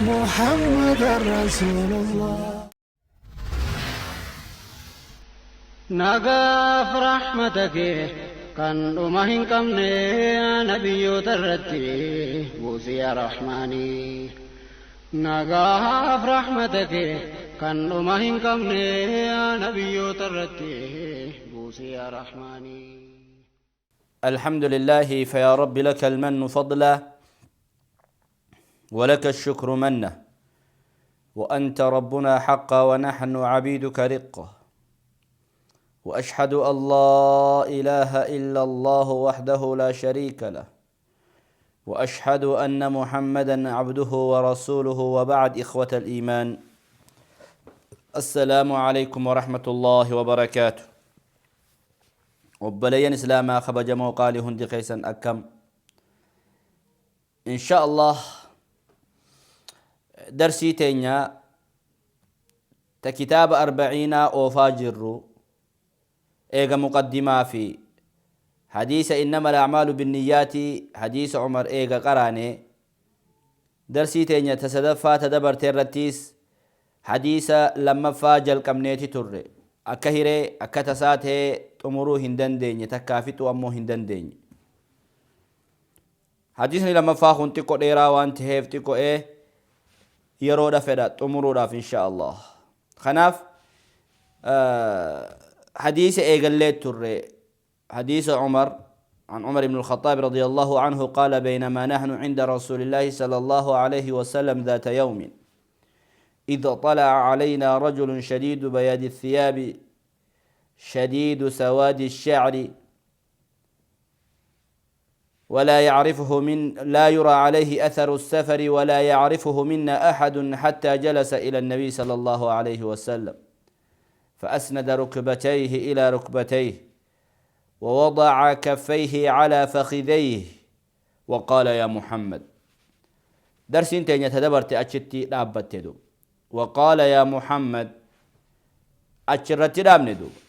محمد رسول الله. Nagaaf rahmata kee kan dhuma hin qabne nabiyyoota irratti buusi yaa Rahmaanii. Nagaaf rahmata kee kan dhuma hin qabne nabiyyoota irratti buusi yaa Rahmaanii. الحمد لله، فيا رب لك المن فضلا ولك الشكر منه، وأنت ربنا حقا ونحن عبيدك رقا، وأشهد أن لا إله إلا الله وحده لا شريك له، وأشهد أن محمدا عبده ورسوله. وبعد، إخوة الإيمان، السلام عليكم ورحمة الله وبركاته. Obboleeyyan islaamaa kabajamoo qaalii, hundi keessan akkam? إن شاء الله darsii teenya ta kitaaba arbaciinaa oofaa jirru, eega muqaddimaa fi hadiisa إنما الأعمال بالنيات, hadiisa Cumar eega qaraane, darsii teenya ta sadaffaa ta dabarte irrattiis hadiisa lammaffaa jalqabneeti turre. Akka hiree akka tasaa ta'ee xumuruu hin dandeenye, takkaa fixuu ammoo hin dandeenye. Hadiisni lammaffaa kun xiqqo dheeraa waan ta'eef xiqqo'ee yeroodha fedha xumuruudhaaf, إن شاء الله. Kanaaf hadiisa eegallee turre, hadiisa Cumar. عن عمر بن الخطاب رضي الله عنه قال: بينما نحن عند رسول الله صلى الله عليه وسلم ذات يوم إذ طلع علينا رجل شديد بياض الثياب شديد سواد الشعر، ولا يعرفه من لا يرى عليه أثر السفر ولا يعرفه منا أحد، حتى جلس إلى النبي صلى الله عليه وسلم، فأسند ركبتيه إلى ركبتيه ووضع كفيه على فخذيه وقال: يا محمد. Darsiin teenya ta dabarte achitti dhaabbatte duuba. وقال يا محمد achirratti dhaabne duuba.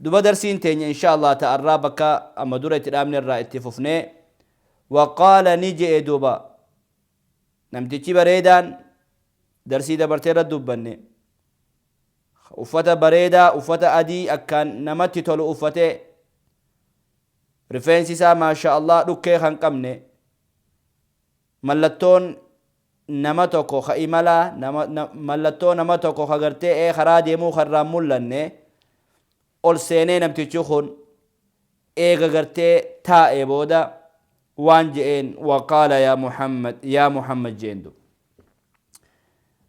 Duba darsiin teenya إن شاء الله ta'arraa bakka amma dura itti dhaabne irraa itti fufnee. وقال ni je'e duuba namtichi bareedaan darsii dabartee irra dubbanne, uffata bareedaa, uffata adii akkaan namatti tolu uffatee, rifeensi isaa ما شاء الله dhukkee kan qabne, mallattoon nama tokko ka imalaa, mallattoo nama tokko ka gartee ee karaa deemuu karraan mul'anne, ol seenee namtichi kun eega gartee taa'e booda waan je'een: وقال يا محمد, يا محمد jeen. Du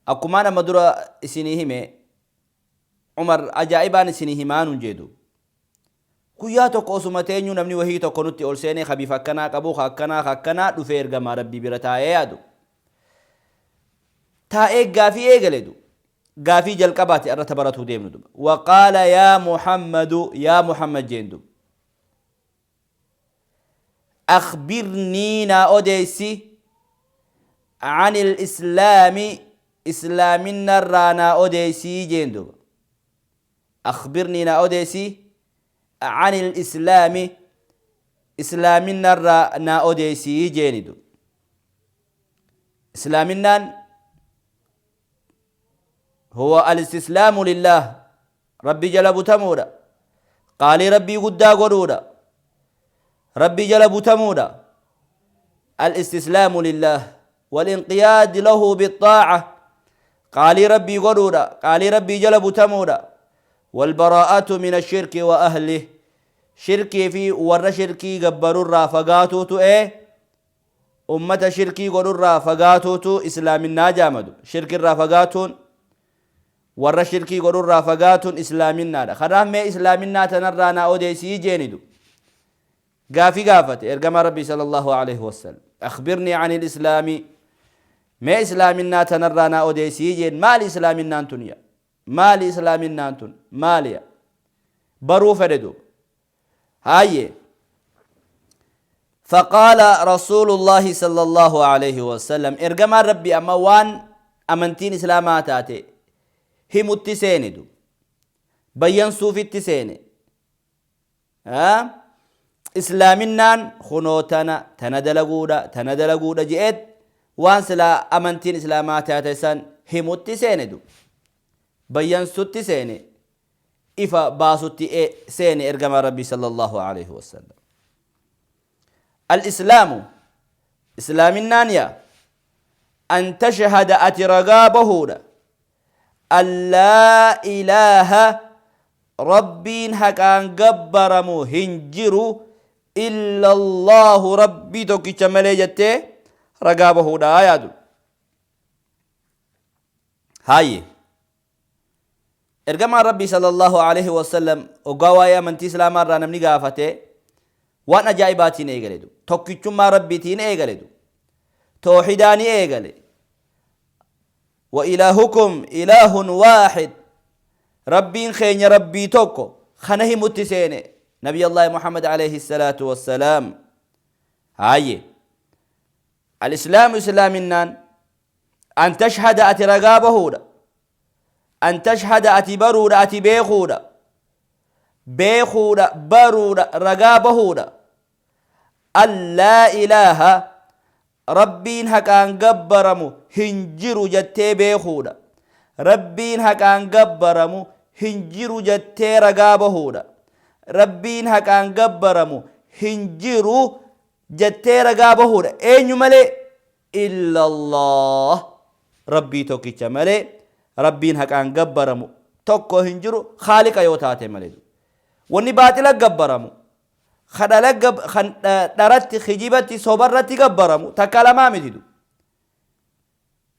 akkumaan amma dura isinii hime, Umar ajaa'ibaan isinii himaanun jeedu, guyyaa tokko osuma teenyuu namni wahii tokko nutti ol seenee, ka bifa akkanaa qabu, ka akkanaa ka akkanaa dhufee ergamaa Rabbii bira taa'ee yaadu taa'ee gaafii eegale. Du gaafii jalqabaati irra baratuu deemnu duba. وقال يا محمد, يا محمد jeen duba. أخبرني naa odeessi, عن الإسلام islaaminarraa naa odeessii jeen duba. أخبرني naa odeessi, عن الإسلام islaaminarraa naa odeessii jeeni duba. Islaaminaan هو الاستسلام لله, Rabbi jala butamuudha, qaalii Rabbii guddaa godhuudha, Rabbi jala butamuudha. الاستسلام لله والانقياد له بالطاعة, qaalii Rabbii godhuudha, qaalii Rabbii jala butamuudha. والبراءة من الشرك وأهله, shirkii fi warra shirkii gabbarurraa fagaatuutu, ee ummata shirkii godhurraa fagaatuutu islaaminaa jaamadu. Shirkirraa fagaatuun, warra shirkii godhurraa fagaatuun islaaminaadha. Kanaaf mee islaaminaa tanarraa naa odeessii jeenidu gaafii gaafate ergama Rabbii صلى الله عليه وسلم. أخبرني عن الإسلام, mee islaaminaa tanarraa naa odeessii jeen. Maali islaaminaan tun? Ya maali islaaminaan tun maaliya? Baruu fedhe duuba. Haayye, فقال رسول الله صلى الله عليه وسلم, ergamaan Rabbi amma waan amantiin islaamaa taate himutti seene du, bayyansuufitti seene. Islaaminaan kunoo tana, tana dalaguudha, tana dalaguudha je'eet. Waan silaa amantiin islaamaa taate san himutti seene du bayyansutti seene ifa baasutti seene ergamaa Rabbii sallallahu alaihi wasallam. Al-Islaamu islaaminaan yaa an tashhada ati ragaa bahuudha an laa ilaaha Rabbiin haqaan gabbaramu hin jiru illa Allaahu Rabbii tokkicha malee jettee ragaa bahuudha yaadu. Haayye. Ergamaan Rabbii sallallahu alaihi wasallam oggaa waa'ee amantii Islaamaa irraa namni gaafate waan ajaa'ibaatiin eegale. Tokkichummaa Rabbiitiin eegale. Toohidaani eegale. Wa ilaahukum ilaahun waahid. Rabbiin keenya Rabbii tokko kana himutti seene Nabiy Allahi Muhammad alayhi salaatu wassalaam. Haayye. Al-Islaamu Islaaminaan an tashhada ati ragaa bahuudha. An tashhada ati baruudha ati beekuudha. Beekuudha baruudha ragaa bahuudha. An laa ilaaha Rabbiin haqaan gabbaramu hin jiru jettee beekuudha. Rabbiin haqaan gabbaramu hin jiru jettee ragaa bahuudha. Rabbiin haqaan gabbaramu hin jiru jettee ragaa bahuudha. Eenyu malee? Illallah. Rabbii tokkicha malee Rabbiin haqaan gabbaramu tokko hin jiru Khaaliqa yoo taate malee. Wanni baaxila gabbaramu ka dhala kan dharatti kijibatti sobarratti gabbaramu takka lamaa mitidu.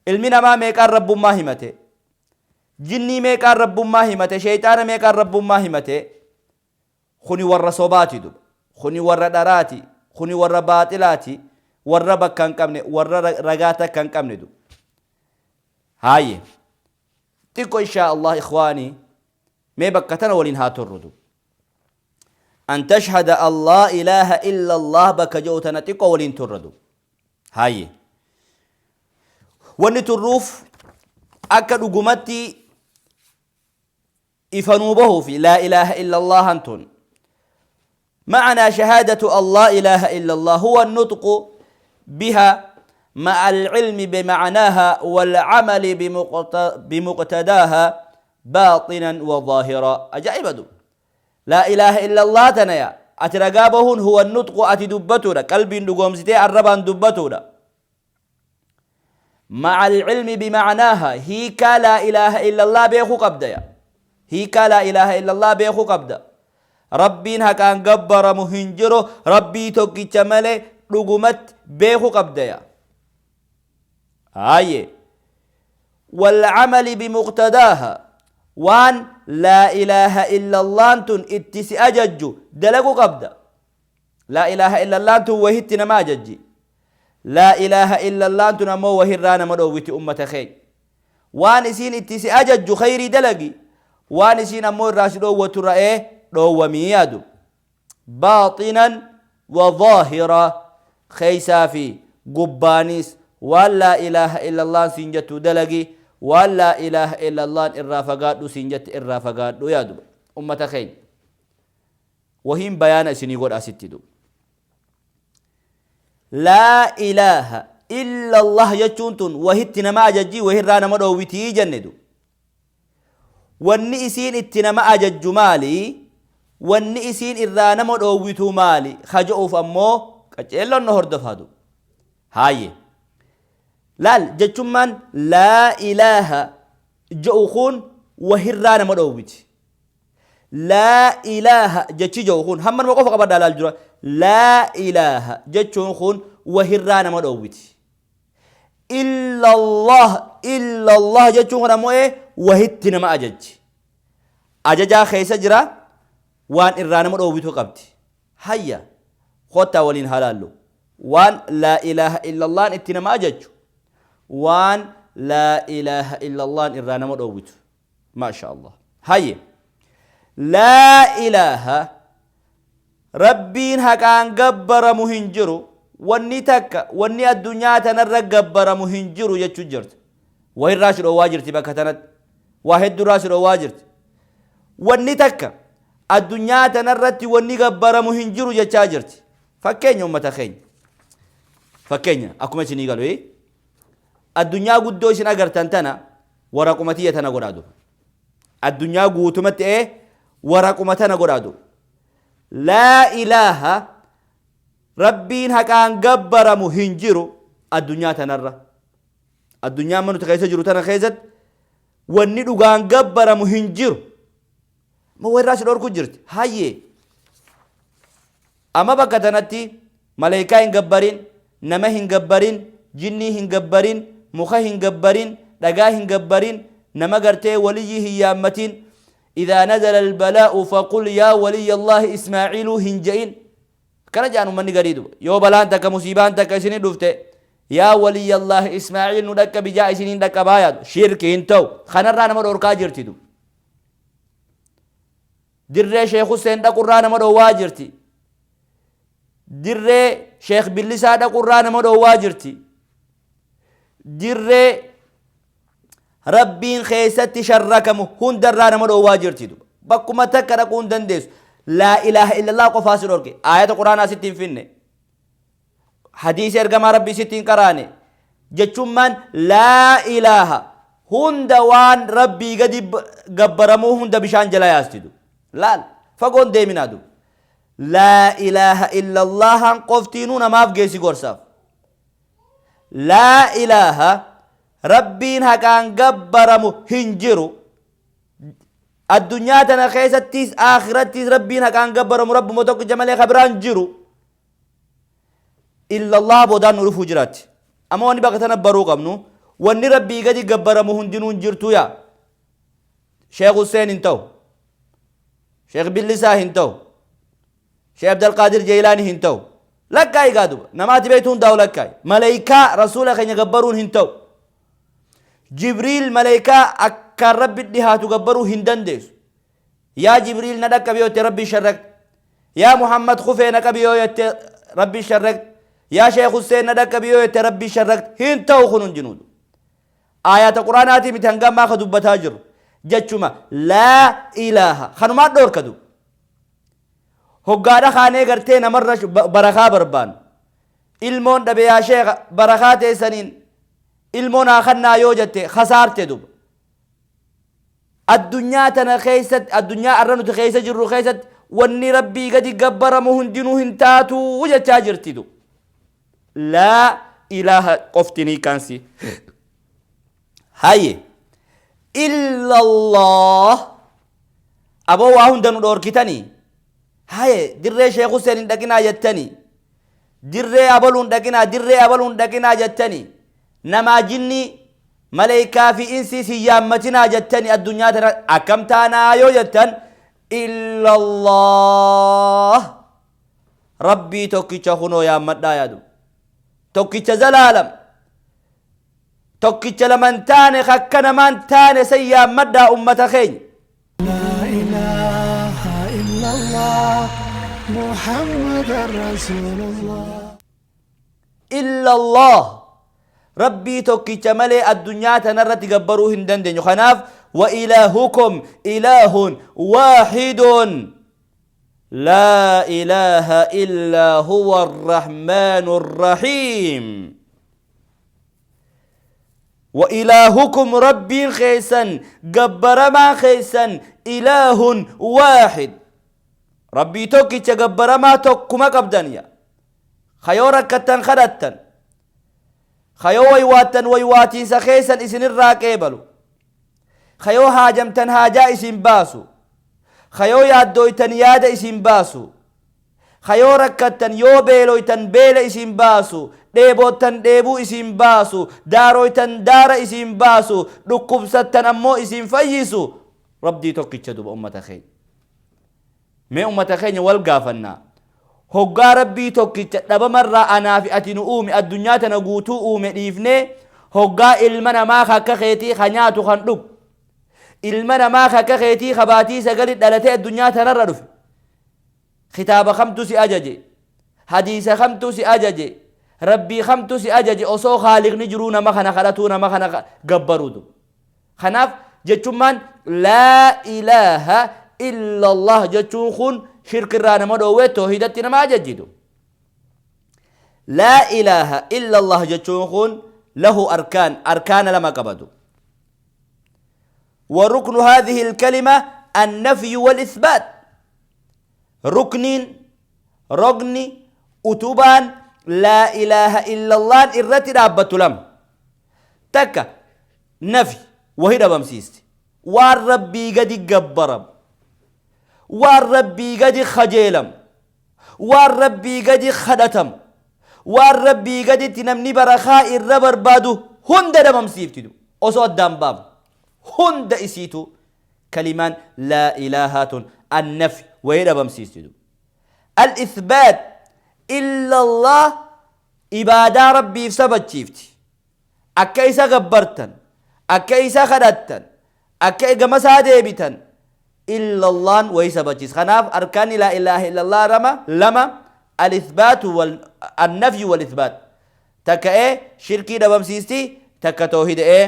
Ilmi namaa meeqaan rabbummaa himate, jinnii meeqaan rabbummaa himate, sheeyxaana meeqaan rabbummaa himate. Kuni warra sobaati duba, kuni warra dharaati, kuni warra baaxilaati, warra bakka hin qabne, warra ragaa takka hin qabne duba. Haayye xiqqo inshaa Allah ikhwaanii mee bakka tana waliin haa turru duba. An tashhada an laa ilaaha illa Allah bakka jedhu tana xiqqoo waliin turra duba. Haayye. Wanni turruuf akka dhugumatti ifa nuu bahuufi laa ilaaha illa Allahan tun. معنى شهادة أن لا إله إلا الله هو النطق بها مع العلم بمعناها والعمل بمقتداها باطنا وظاهرا. أجائب دو. لا إله إلا الله تنيا أترقابهن هو النطق أتي دبتودا قلبي دقومزتي الربان دبتودا مع العلم بمعناها هيكا لا إله إلا الله بيخو قبدا هيكا لا إله إلا الله بيخو قبدا ربين هكان قبر مهنجرو ربي توكي تمالي رقمت بيخو قبدا هاي والعمل بمقتداها وان لا إله إلا الله أنتن اتسي أججو دلقو قبدا لا إله إلا الله أنتن وهتنا ما أججي لا إله إلا الله أنتن أمو وهرانا مدوتي أمة خير وان إسين اتسي أججو خيري دلقي وان إسين أمو الراشدو وترأيه دوميادو باطنا وظاهرا خيسا في قبانيس ولا إله إلا الله سنجتو دلقي ولا إله إلا الله الرافقات سنجت الرافقات يا دب أمة خير وهم بيان سنيقول أستدو لا إله إلا الله يجونتون وهتنا ما أججي وهرانا مدوتي جندو والنئسين اتنا ما أجج مالي والنئسين إرانا مدوتو مالي خجعوا فأمو كجيلون نهر دفادو هاي لال جتشمان لا إله جوخون وهرانا مدوت لا إله جتشي جوخون هم من وقف قبل دلال جرا لا إله جتشون وهرانا مدوت إلا الله إلا الله جتشون مو إيه وهتنا ما أجج أججا خيس جرا وان إرانا مدوتو قبت هيا خطا ولين هلالو وان لا إله إلا الله اتنا ما أجج وان لا إله إلا الله إرانا مدوت ما شاء الله. هيا لا إله ربين هكان قبر مهنجرو واني تك واني الدنيا تنرى قبر مهنجرو يتجرت وهي راشد واجرت بكتنت واحد راشد واجرت واني تك الدنيا تنرت واني قبر مهنجرو يتجرت فكين يوم متخين فكين أكو ما تني قالوا إيه Addunyaa guddoo isin agartan tana waraquma tiyya tana godhaa duba. Addunyaa guutumatti waraquma tana godhaa duba. Laa ilaaha, Rabbiin haqaan gabbaramu hin jiru addunyaa tanarra. Addunyaa amma nuti keessa jiru tana keessatti wanni dhugaan gabbaramu hin jiru. Ma warraa si dhorku jirti. Hayyee. Amma bakka tanatti maleekaa hin gabbarin, nama hin gabbarin, jinnii hin gabbarin, muka hin gabbarin, dhagaa hin gabbarin, nama gartee waliyyii hin yaammatin. إذا نزل البلاء فقل يا ولي الله إسماعيل hin je'in. Kana jaan ummanni garii duba. Yoo balaan takka, musiibaan takka isinii dhufte, "Yaa ولي الله إسماعيل, nu dhaqqabi" jaa, isiniin dhaqqabaa yaadu. Shirki hin ta'u. Kanarraa nama dhorkaa jirti duba. Dirree Sheekh Hussein dhaqurraa nama dhoowwaa jirti. Dirree Sheekh Billisaa dhaqurraa nama dhoowwaa jirti. Dirree Rabbiin keessatti sharrakamu hundarraa nama dhoowwaa jirti duba. Bakkuma takka dhaquu hin dandeessu. لا إله إلا الله qofaa si dhorke. Aayata Quraanaa sitti hin finne. Hadiisa ergamaa Rabbii sitti hin qaraane. Jechummaan laa ilaaha hunda, waan Rabbii gadi gabbaramuu hunda bishaan jala yaasti du. Laal, fagoon deeminaa du. لا إله إلا الله n qoftiinuu namaaf geessi gorsaaf. Laa ilaaha, Rabbiin haqaan gabbaramu hin jiru. Addunyaa tana keessattis akhirattis Rabbiin haqaan gabbaramu Rabbuma tokkicha malee kabiraan jiru. إلا الله boodaan nu dhufuu jiraatti. Amma wanni bakka tana baruu qabnu, wanni Rabbii gadi gabbaramu hundinuu hin jirtu yaa. Sheekh Hussein hin ta'u. Sheekh Billisaa hin ta'u. Sheekh Abdulqaadir Jeelaani hin ta'u. Lakkaa'i gaa duba. Namaati beektu hundaa'u lakkaa'i. Maleeykaa rasuula keenya gabbaruun hin ta'u. Jibriil, maleeykaa akkaan Rabbi dhihaatu gabbaruu hin dandeessu. "Yaa Jibriil, na dhaqqabi" yoo jette, Rabbi sharrakte. "Yaa Muhammad, kufee na qabi" yoo jette, Rabbi sharrakte. "Yaa Sheekh Hussein, na dhaqqabi" yoo jette, Rabbi sharrakte. Hin ta'u kun hundinuu. Aayaata Quraanaatii miti hanga ammaa ka dubbataa jiru. Jechuma laa ilaaha kanumaan dhoorka duba. Hoggaadha kaanee gartee namarra barakaa barbaannu. "Ilmoon dhabe, yaa sheekha, barakaa teessaniin ilmoon haa kannaa" yoo jette, kasaarte duba. Addunyaa tana keessatti, addunyaa arra nuti keessa jirru keessatti, wanni Rabbii gadi gabbaramu hundinuu hin taatu jechaa jirti duba. Laa ilaaha qofti ni kaansi. Haye. إلا الله, aboo waa hunda nu dhoorkitanii. Haye, dirree Sheekh Hussein hin dhaqinaa jettanii. Dirree abaluun dhaqinaa, dirree abaluun dhaqinaa jettanii. Namaa jinni, maleeykaa fi insiis hin yaammatinaa jettanii, addunyaa tana akkam taanaa yoo jettan, إلا الله, Rabbii tokkicha kunoo yaammadhaa yaadu. Tokkicha zalaalam. Tokkicha laman taane, kakka namaan taane san yaammadhaa, ummata keenya. لا إله إلا الله محمد رسول الله. إلا الله, Rabbii tokkicha malee addunyaa tanarratti gabbaruu hin dandeenyu. Kanaaf وإلهكم إله واحد لا إله إلا هو الرحمن الرحيم. وإلهكم, Rabbiin keessan gabbaramaa keessan, إله واحد, Rabbii tokkicha gabbaramaa tokkuma qabdan ya. Kayoo rakkattan kadhattan, kayoo waywaattan waywaatiinsa keessan isinirraa qeebalu, kayoo haajamtan haajaa isin baasu, kayoo yaaddooytan yaada isin baasu, kayoo rakkattan, yoo beeloytan beela isin baasu, dheeboottan dheebuu isin baasu, daaroytan daara isin baasu, dhukkubsattan ammoo isin fayyisu, Rabbii tokkicha duba. Ummata keenya, mee ummata keenya wal gaafannaa. Hoggaa Rabbii tokkicha dhabamarraa anaa fi ati nu uume, addunyaa tana guutuu uume dhiifnee, hoggaa ilma namaa akka keetii ka nyaatu kan dhugu, ilma namaa akka keetii ka baatii sagali dhalatee addunyaa tanarra dhufe, kitaaba kamtu si ajaje? Hadiisa kamtu si ajaje? Rabbii kamtu si ajaje? Osoo Khaaliqni jiruu nama kana kadhatuu, nama kana gabbaruutu. Kanaaf jechummaan لا إله إلا الله jechuun kun shirkirraa nama dhoowwee toohidatti nama ajajjitu. لا إله إلا الله jechuun kun له أركان، أركان لما قبضوا. وركن هذه الكلمة النفي والإثبات. ركن ركن أتوبان لا إله إلا الله إرتي رابط لم تك نفي وهي بمسيست والربي قد جبرم والربي قد خجيلم والربي قد خدتم والربي قد تنمني برخاء الربر بادو هند دمم سيفتدو أصد دم باب هند إسيتو كلمان لا إلهات النفي وهي بمسيستدو. الإثبات إلا الله إبادة ربي في سبت شيفتي أكيسا غبرتن أكيسا خدتن أكي جمسا ديبتن إلا الله ويسبت خناف أركان لا إله إلا الله رمى لما الإثبات والنفي والإثبات تك إيه شركي دبم سيستي تك توحيد إيه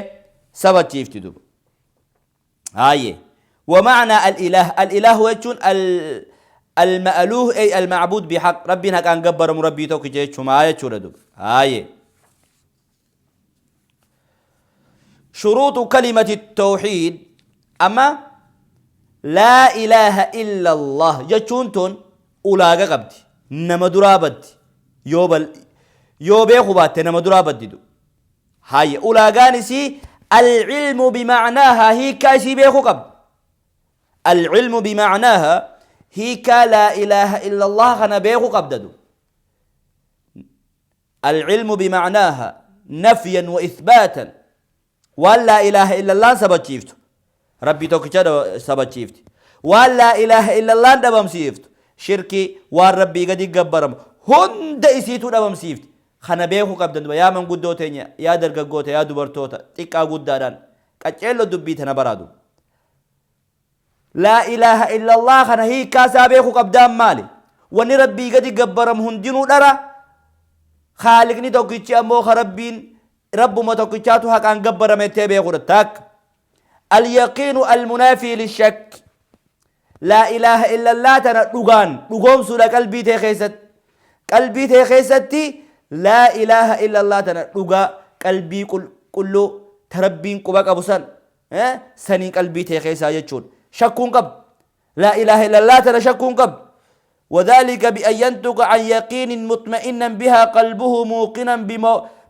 سبت شيفتي دوب هاي. ومعنى الإله، الإله هو المألوه أي المعبود بحق ربنا كان جبر مربي توك جيتشو ما يتشو هاي. شروط كلمة التوحيد أما لا إله إلا الله جتشونتون أولاغا قبدي نما درابد يوبل يوبي خبات نما درابد دو هاي. أولاغانسي العلم بمعناها هي كاسي بيخو قبد. العلم بمعناها هيك لا إله إلا الله خنا بيخو قبددو. العلم بمعناها نفيا وإثباتا ولا إله إلا الله سبت شيفت ربي توكيشا سبت شيفت ولا إله إلا الله دبم سيفت شركي والربي قد يقبرم هند إسيتو دبم سيفت خنا بيخو قبددو. يا من قدوتين يا درقوتة يا دبرتوتا تكا قدادان كتشيلو دبيتنا برادو لا إله إلا الله خنا هي كاسابيخو قبدان مالي وني ربي قد يقبرم هندينو دارا خالقني توكيتشي أمو خربين رب ما توكيتشاتو حق أن قبرم يتبيخو رتاك. اليقين المنافي للشك لا إله إلا الله تنا دوغان دوغوم سودا قلبي تخيست قلبي تخيستي لا إله إلا الله تنا دوغا قلبي كله تربين قبك أبو سن سنين قلبي تخيسا يجون شكون قب لا إله إلا الله ترى شكون قب. وذلك بأن ينطق عن يقين مطمئنا بها قلبه موقنا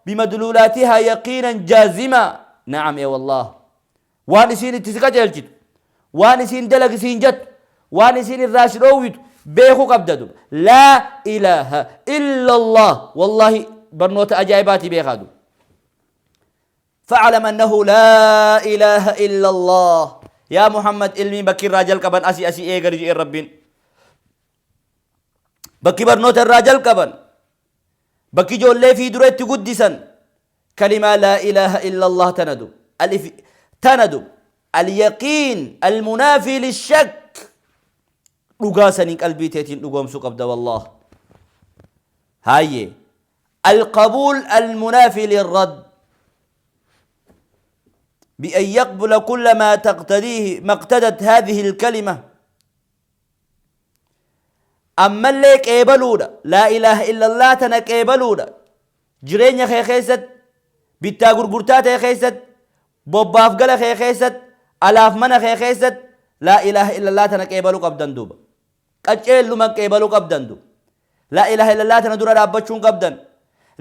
بمدلولاتها يقينا جازما. نعم يا والله وان سين تسكجلجت وان سين دلق سين جت وان سين الراشد أويت بيخو قبددو لا إله إلا الله. والله برنوت أجايباتي بيخادو. فاعلم أنه لا إله إلا الله. يا محمد علمي بكي راجل كبن أسي أسي إيه غريج إيه ربين بكي برنوت الراجل كبن بكي جو اللي في دريت قدسا كلمة لا إله إلا الله تندو ألف تندو اليقين المنافي للشك رقاسني قلبي تيتين رقوم سوق أبدا والله. هاي القبول المنافي للرد بأن يقبل كل ما تقتديه ما اقتدت هذه الكلمة. أما اللي كيبلودا لا إله إلا الله تنا كيبلودا جرين خي خيست بيتا غرغرتا تي خيست بوباف غلا خي خيست ألاف من خي خيست لا إله إلا الله تنا كيبلو قبدن دوبا قچيلو ما كيبلو قبدن دو لا إله إلا الله تنا دورا دابچون قبدن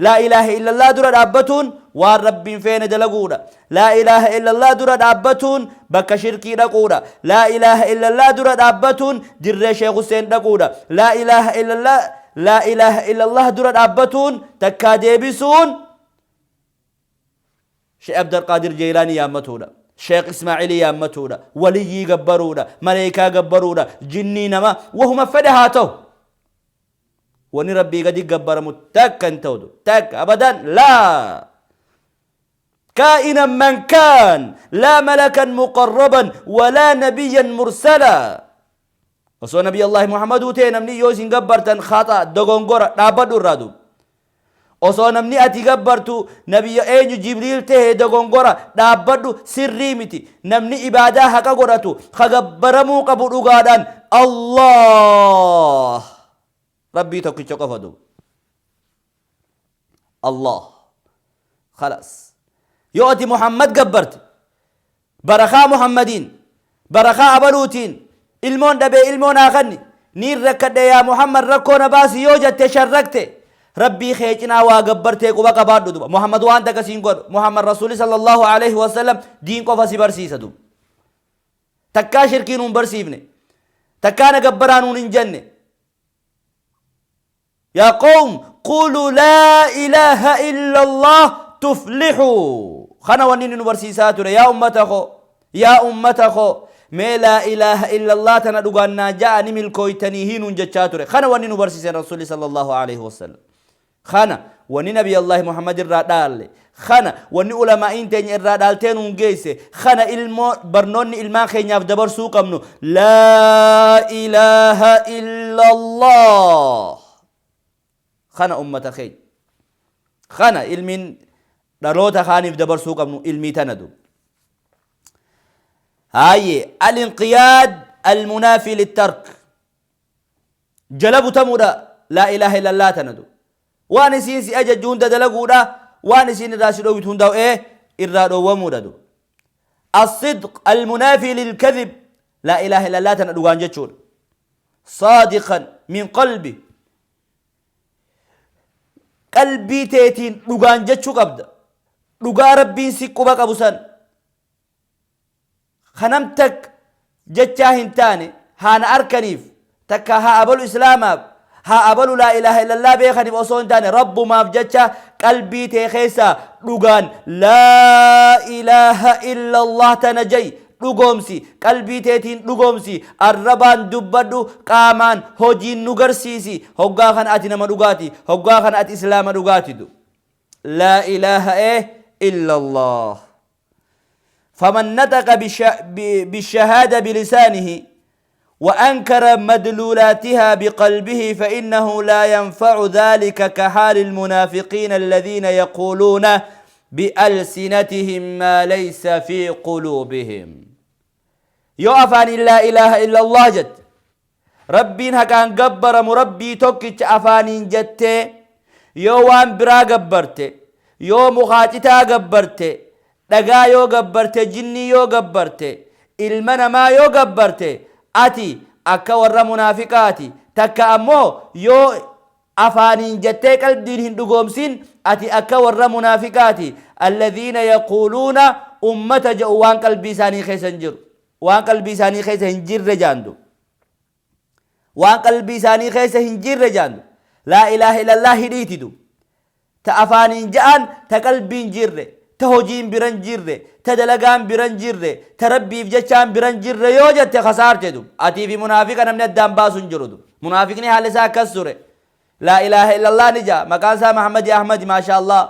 لا إله إلا الله درا دابتون والرب فين دلقودا لا إله إلا الله درا دابتون بك شركي دقودا لا إله إلا الله درا دابتون در شيخ حسين دقودا لا إله إلا الله لا إله إلا الله درا دابتون تكاديبسون شيخ عبد القادر جيلاني يا متودا شيخ إسماعيل يا متودا ولي جبرودا ملائكة جبرودا جني نما وهم فدهاته وني ربي قد يجبر متك تودو تك أبدا لا كائنا من كان لا ملكا مقربا ولا نبيا مرسلا. وصو نبي الله محمد وتين مني يوسين جبرتن خطأ دغونغورا دابدو رادو osoo namni ati gabbartu nabiyya eenyu Jibriil ta'e dogongora dhaabbadhu sirrii miti. Namni ibaadaa haqa godhatu ka gabbaramuu qabu dhugaadhaan Allah Rabbii tokkicha qofa duuba. Allah Khalaas. Yoo ati Muhammad gabbarte, barakaa Muhammadiin, barakaa abaluutiin, ilmoon dhabee ilmoo naa kanni, niin rakkadhe yaa Muhammad rakkoo na baasi yoo jette sharrakte. Rabbii kee cinaa waa gabbartee quba qabaadhu duba. Muhammad waan takka siin godhu. Muhammad Rasuuli sallallahu alaihi wasallam diin qofa si barsiisa duba. Takkaa shirkii nuun barsiifne. Takkaa na gabbaraa nuun hin jenne. Yaa qawm qulu laa ilaaha illa Allah tuflixuu. Kana wanni inni nu barsiisaa ture yaa ummata koo yaa ummata koo mee laa ilaaha illa Allah tana dhugaan naa ja'a ni milkooytanii hiinuun jechaa ture. Kana wanni nu barsiisan Rasuulli sallallahu alaihi wasallam. Kana wanni Nabii Allaahi Muhammad irraa dhaalle. Kana wanni ulamaa'iin teenya irraa dhaaltee nuun geesse. Kana ilmoo barnoonni ilmaan keenyaaf dabarsuu qabnu. Laa ilaaha illallah. Kana ummata keenya. Kana ilmiin dhaloota kaaniif dabarsuu qabnu ilmii tana du. Haayye al-inqiyaad al-munaafi littark. Jala butamuudha laa ilaaha illallah tana du. Waan isiin si ajajju hunda dalaguudha, waan isiin irraa si dhoowwitu hunda ee irraa dhoowwamuudha du. As-sidq al-munaafi lil-kadhib laa ilaaha illallah tana dhugaan jechuudha. Saadiqan min qalbi qalbii teetiin dhugaan jechuu qabda. Dhugaa Rabbiin si quba qabu san Ka nam takka jechaa hin taane haa na arkaniif takka haa abalu islaamaaf haa abalu laa ilaaha illallah beekaniif osoo hin taane Rabbumaaf jecha qalbii tee keessaa dhugaan laa ilaaha illallah tana ja'i dhugoomsi qalbii teetiin dhugoomsi arrabaan dubbadhu qaamaan hojiin nu garsiisi hoggaa kana ati nama dhugaati hoggaa kana ati islaama dhugaati du laa ilaaha illallah. فمن نطق بالشهادة بلسانه وأنكر مدلولاتها بقلبه فإنه لا ينفع ذلك كحال المنافقين الذين يقولون بألسنتهم ما ليس في قلوبهم. Yoo afaaniin laa ilaaha illallah jette, Rabbiin haqaan gabbaramu Rabbii tokkicha afaaniin jettee, yoo waan biraa gabbarte, yoo mukaa citaa gabbarte, dhagaa yoo gabbarte, jinnii yoo gabbarte, ilma namaa yoo gabbarte, ati akka warra munaafiqaati. Takka ammoo yoo afaaniin jettee qalbiin hin dhugoomsin, ati akka warra munaafiqaati. Alladhiina yaquuluuna ummata je'u waan qalbii isaanii keessa hin jiru. Waan qalbii isaanii keessa hin jirre jaandu. Waan qalbii isaanii keessa hin jirre jaandu. Laa ilaaha illallah hidhiitidu. Ta afaaniin ja'an ta qalbiin jirre, ta hojiin biran jirre, ta dalagaan biran jirre, ta Rabbiif jechaan biran jirre yoo jette kasaarte du. Atii fi munaafiqa namni addaan baasu hin jiru du. Munaafiqni haalli isaa akkas ture. Laa ilaaha illallah ni ja'a. Maqaan isaa Mahammadi Ahmadi maasha Allah.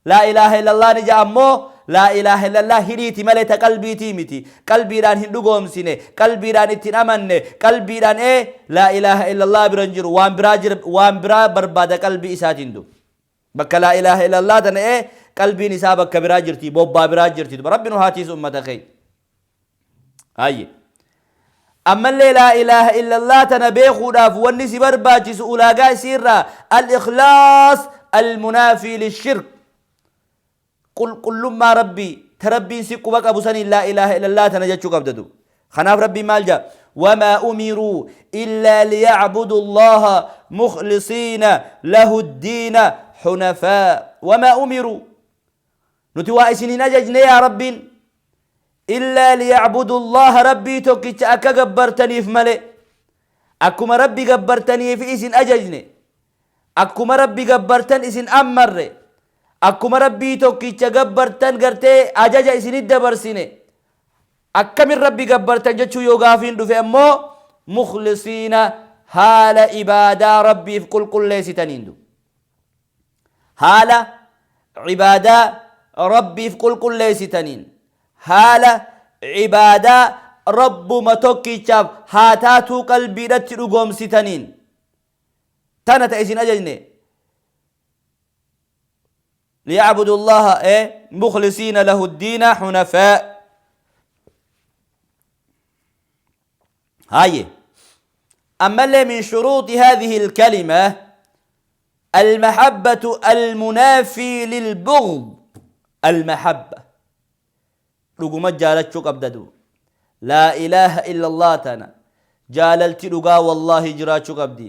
Laa ilaaha illallah ni ja'a ammoo laa ilaaha illallah hidhiiti malee ta qalbiitii miti. Qalbiidhaan hin dhugoomsine, qalbiidhaan itti hin amanne, qalbiidhaan ee laa ilaaha illallah bira hin jiru. Waan biraa jira, waan biraa barbaada qalbii isaatiin du. Bakka laa ilaaha illallah tana ee qalbiin isaa bakka biraa jirti, bobbaa biraa jirti. Rabbi nu haa tiisu ummata keenya. Hayyee. Ammallee laa ilaaha illallah tana beekuudhaaf wanni si barbaachisu ulaagaa isiirraa al-ikhlaas al-munaafii lishirk. Qulqullummaa Rabbii ta Rabbiin si quba qabu saniin laa ilaaha illallah tana jechuu qabda du. Kanaaf Rabbiin maal jedha? Wamaa umiruu illaa liyacbudu Allaha mukhlisiina lahu ddiina hunafaa. Wamaa umiruu Nuti waa isin hin ajajne yaa Rabbiin illaa liya'budu Allaha Rabbii tokkicha akka gabbartaniif malee. Akkuma Rabbi gabbartaniif isin ajajne, akkuma Rabbi gabbartan isin ammarre, akkuma Rabbii tokkicha gabbartan gartee ajaja isinit dabarsine. Akkamin Rabbi gabbartan jechuu yoo gaafiin dhufe ammoo mukhlisiina haala ibaadaa Rabbiif qulqulleessitaniin du. Haala ibaadaa Rabbiif qulqulleessitaniin, haala ibaadaa Rabbuma tokkichaaf haa taatuu qalbiidhatti dhugoomsitaniin tana ta isin ajajne. Liya'budu Allaha mukhlisiina lahu ddiina hunafaa. Haye ammallee min shuruuxi haadhihi alkalima almahabbatu almunaafii lilbughd. Almahabba dhuguma jaalachuu qabda duuba. Laa ilaaha illallah tana jaalalti dhugaa wallaahi jiraachuu qabdi.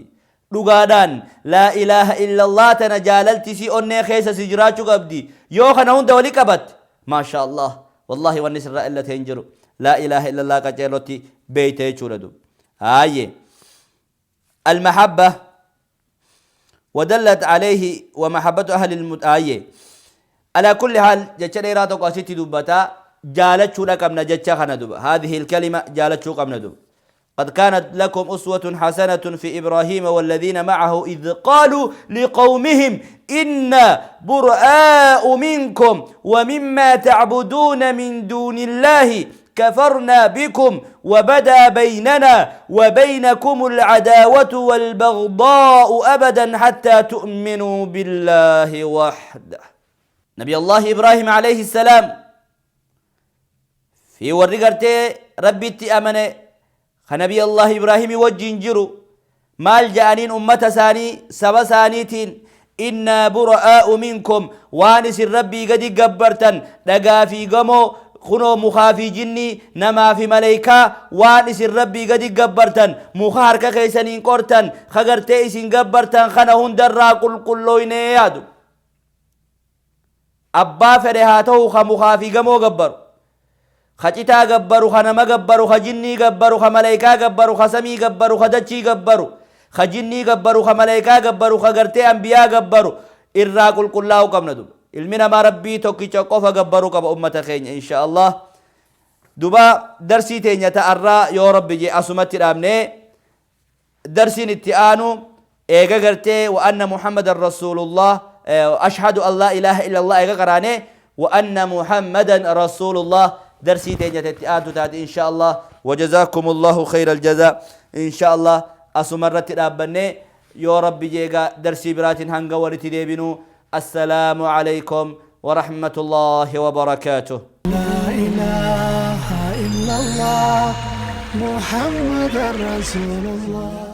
Dhugaadhaan laa ilaaha illallah tana jaalalti si onnee keessa si jiraachuu qabdi. Yoo kana hunda wali qabatte, maasha Allah, wallaahi wanni sirraa illate hin jiru. Laa ilaaha illallah qaceellotti beeyte jechuudha duuba. Haayye. المحبة ودلت عليه ومحبة أهل المتآية. على كل حال جتشا دheeraa tokko asitti dubbataa jaalachuudha qabna jecha kana duba. هذه الكلمة jaalachuu qabna duba. قد كانت لكم أسوة حسنة في إبراهيم والذين معه إذ قالوا لقومهم إنا براء منكم ومما تعبدون من دون الله كفرنا بكم وبدا بيننا وبينكم العداوة والبغضاء أبدا حتى تؤمنوا بالله وحده. نبي الله إبراهيم عليه السلام في ورقرتي ربي أمنه نبي الله إبراهيم wajjin jiru maal ja'aniin ummata isaanii, saba isaaniitiin? إنا براء منكم, waan isin rabbii gadi gabbartan, dhagaa fi gamoo kunoo, mukaa fi jinnii, namaa fi maleeykaa, waan isin rabbii gadi gabbartan, muka harka keessaniin qortan kagartee isin gabbartan kana hundarraa qulqullooynee yaadu. Abbaa fedhe haa ta'u, ka mukaa fi gamoo gabbaru, ka citaa gabbaru, ka nama gabbaru, ka jinnii gabbaru, ka maleeykaa gabbaru, ka samii gabbaru, ka dachii gabbaru, ka jinnii gabbaru, ka maleeykaa gabbaru, ka gartee ambiyaa gabbaru irraa qulqullaa'uu qabna duba. Ilmi namaa rabbii tokkicha qofa gabbaruu qaba. Ummata keenya, insha Allah, duba darsii teenya ta'arraa yoo rabbi jee asumatti dhaabnee, darsiin itti aanu eega gartee وأن محمدا رسول الله, أشهد أن لا إله إلا الله eega qaraanee, وأن محمدا رسول الله darsii teenya itti aantu taate إن شاء الله. وجزاكم الله خير الجزاء. إن شاء الله asumarratti dhaabbannee, yoo rabbi jeegaa darsii biraatiin hanga walitti deebinu, السلام عليكم ورحمة الله وبركاته. لا إله إلا الله محمد رسول الله.